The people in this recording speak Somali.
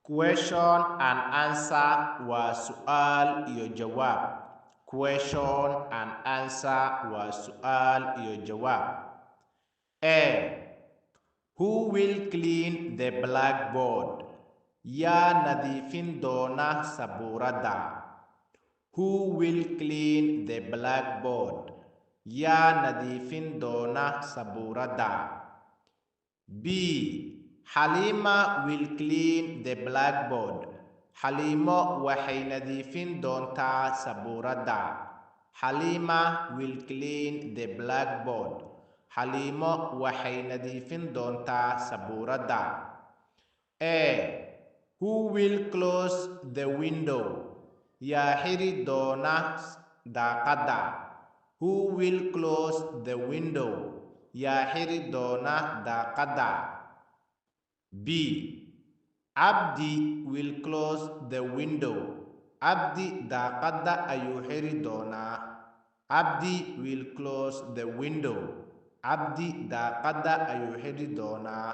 Question and answer waa su'aal iyo jawaab. Question and answer waa su'aal iyo jawaab. A. Who will clean the blackboard? Yaa nadiifin doona sabuuradda? Who will clean the blackboard? Yaa nadiifin doona sabuuradda? B. Halima will clean the blackboard. Xaliimo waxay nadiifin doontaa sabuuradda. Halima will clean the blackboard. Xaliimo waxay nadiifin doontaa sabuuradda. A. Who will close the window? Yaa xiri doona daaqadda? Who will close the window? Yaa xiri doona daaqadda? B. Abdi will close the window. Abdi daaqadda ayuu xiri doonaa. Abdi will close the window. Abdi daaqadda ayuu xiri doonaa.